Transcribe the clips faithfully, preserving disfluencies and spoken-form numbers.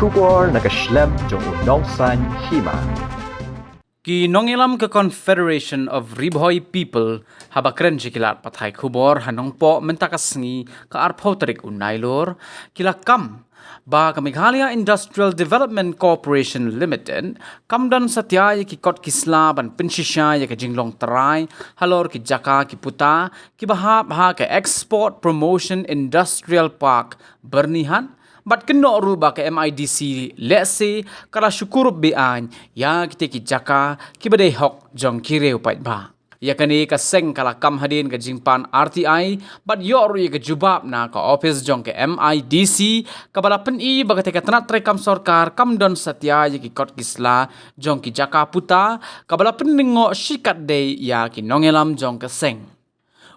Khubor na ka shlem jong u Nongsaiñ Hima. Ki nongïalam ka Confederation of Ri Bhoi People haba kren sha ki lad pathai khubor ha Nongpoh mynta ka sngi ka arphew tarik u Nailur, ki la kam ba ka Meghalaya Industrial Development Corporation Limited kam don satia ïa ki kot ki sla ban pynshisha ïa ka jinglong trai halor ki jaka ki puta kiba hap ha ka Export Promotion Industrial Park Byrnihat, bad kynnoh ruh ba ka M I D C lehse ka la shu kurup be-aiñ ïa kita ki jaka kiba dei hok jong ki riew paidbah. Ïa kane ka seng ka la kam hadien ka jingpan R T I bad ïoh ruh ïa ka jubab na ka ophis jong ka M I D C kaba la pyni ba kata ka tnat treikam sorkar kam don satia ïa ki kot ki sla jong ki jaka puta kaba la pynlyngngoh shikatdei ïa ki nongïalam jong ka seng.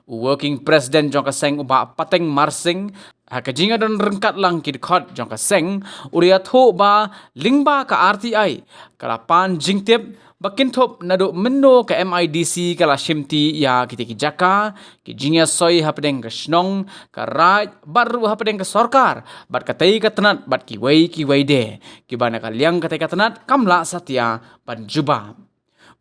U Working President jong ka seng u Bah Pateng Marsing, ha ka jingïadon ryngkat lang ki dkhot jong ka seng, u la ïathuh ba lyngba ka R T I ka la pan jingtip ba kynthup naduh mynno ka M I D C ka la shimti ïa kita ki jaka, ki jingïasoi hapdeng ka shnong, ka raid, bad ruh hapdeng ka sorkar bad katei ka tnat bad kiwei kiwei de, kiba na ka liang katei ka tnat kam lah satia ban jubab.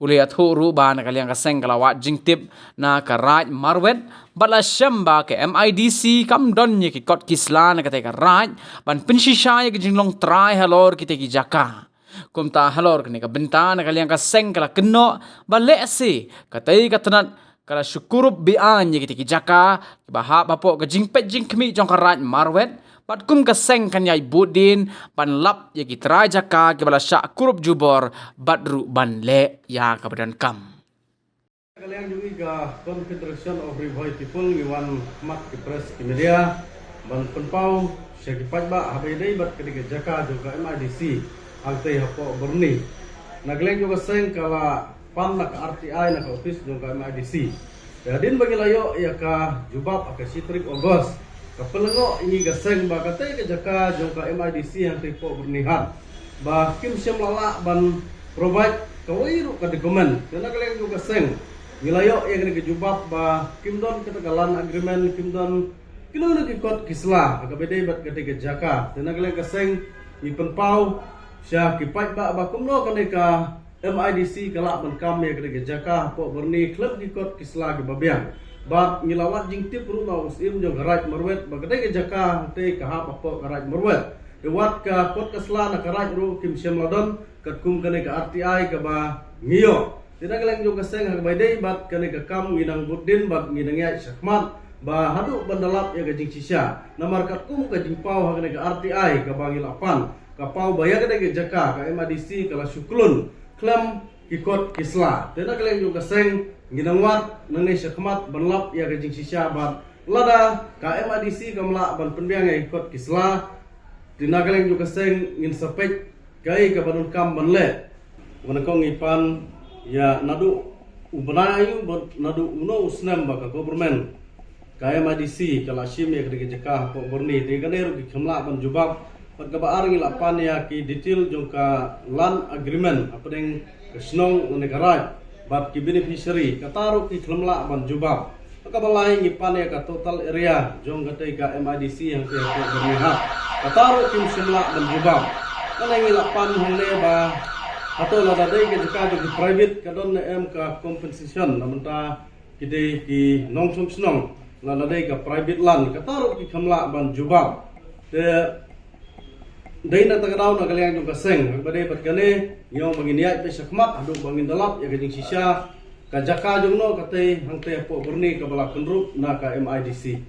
U la ïathuh ruh ba na ka liang ka seng ka la wad jingtip na ka raid marwet bad la shem ba ka M I D C kam don ïa ki kot ki sla na katei ka raid ban pynshisha ïa ka jinglong trai halor kita ki jaka. Kumta halor kane ka bynta na ka liang ka seng ka la kynnoh ba lehse katei ka tnat ka la shu kurup be-aiñ ïa kita ki jaka kiba hap hapoh ka jingpeit jingkhmih jong ka raid marwet, bad kum ka seng kan ïai bud dien ban lap ïa ki trai jaka kiba la shah kurup jubor bad ruh ban leh ïa kaba donkam. Ka liang jong ngi ka Confederation of Ri Bhoi People ngi wan khmat ki press ki media ban pynpaw sha ki paidbah haba ïadei bad kane ka jaka jong ka M I D C hangtei hapoh Byrni. Na ka liang jong ka seng ka la pan na ka R T I na ka ophis jong ka M I D C. Te hadien ba ngi la ïoh ïa ka jubab ha ka shi tarik August, ka pynlyngngoh ïa ngi ka seng ba katei ka jaka jong ka M I D C hangtei hapoh Byrnihat ba kim shym la lah ban provide kawei ruh ka document. Te na ka liang jong ka seng ngi la ïoh ïa kane ka jubab ba kim don kata ka land agreement, kim don kino kino ki kot ki sla ha kaba ïadei bad katei ka jaka. Te na ka liang ka seng ngi pynpaw sha ki paidbah ba kumno kane ka M I D C ka lah ban kam ïa katei ka jaka hapoh Byrni khlem ki kot ki sla kiba biang. Bad ngi la wad jingtip ruh na u Syiem jong ka raid marwet ba katei ka jaka hangtei ka hap hapoh ka raid marwet. Te wat ka kot ka sla na ka raid ruh kim shym la don katkum kane ka R T I kaba ngi ïoh. Te na ka liang jong ka seng ha kaba ïadei bad kane ka kam ngi nang bud dien bad ngi nang ïaid shakhmat ba haduh ban da lap ïa ka jingshisha. Namar katkum ka jingpaw ha kane ka R T I kaba ngi la pan, ka paw ba ïa katei ka jaka ka M I D C ka la shu khlun khlem ki kot ki sla. Te na ka liang jong ka seng ngi nang wad nangne shakhmat ban lap ïa ka jingshisha bad lada ka M I D C kam lah ban pynbiang ïa ki kot ki sla, te na ka liang jong ka seng ngin sa peit kaei kaba donkam ban leh. Ba nyngkong ngi pan ïa naduh u bnai aïu bad naduh uno u snem ba ka government ka M I D C ka la shim ïa katei ka jaka hapoh Byrni, te kane ruh ki kham lah ban jubab. Bad kaba ar ngi la pan ïa ki detail jong ka land agreement hapdeng ka shnong lane ka raid bad ki beneficiary, kata ruh ki kham lah ban jubab. Bad kaba lai ngi pan ïa ka total area jong katei ka M I D C hangtei hapoh Byrnihat, kata ruh kim shym lah ban jubab. Lane ngi la pan hangne ba hato lada dei ka jaka jong ki private ka don ne em ka compensation na bynta ki dei ki nongshong shnong, lada dei ka private land, kata ruh ki kham lah ban jubab. Te dei na kata ka daw na ka liang jong ka seng ha kaba dei bad kane ngi ong ba ngin ïaid beit shakhmat haduh ba ngin da lap ïa ka jingshisha ka jaka jong no katei hangtei hapoh Byrni kaba la kynrup na ka M I D C.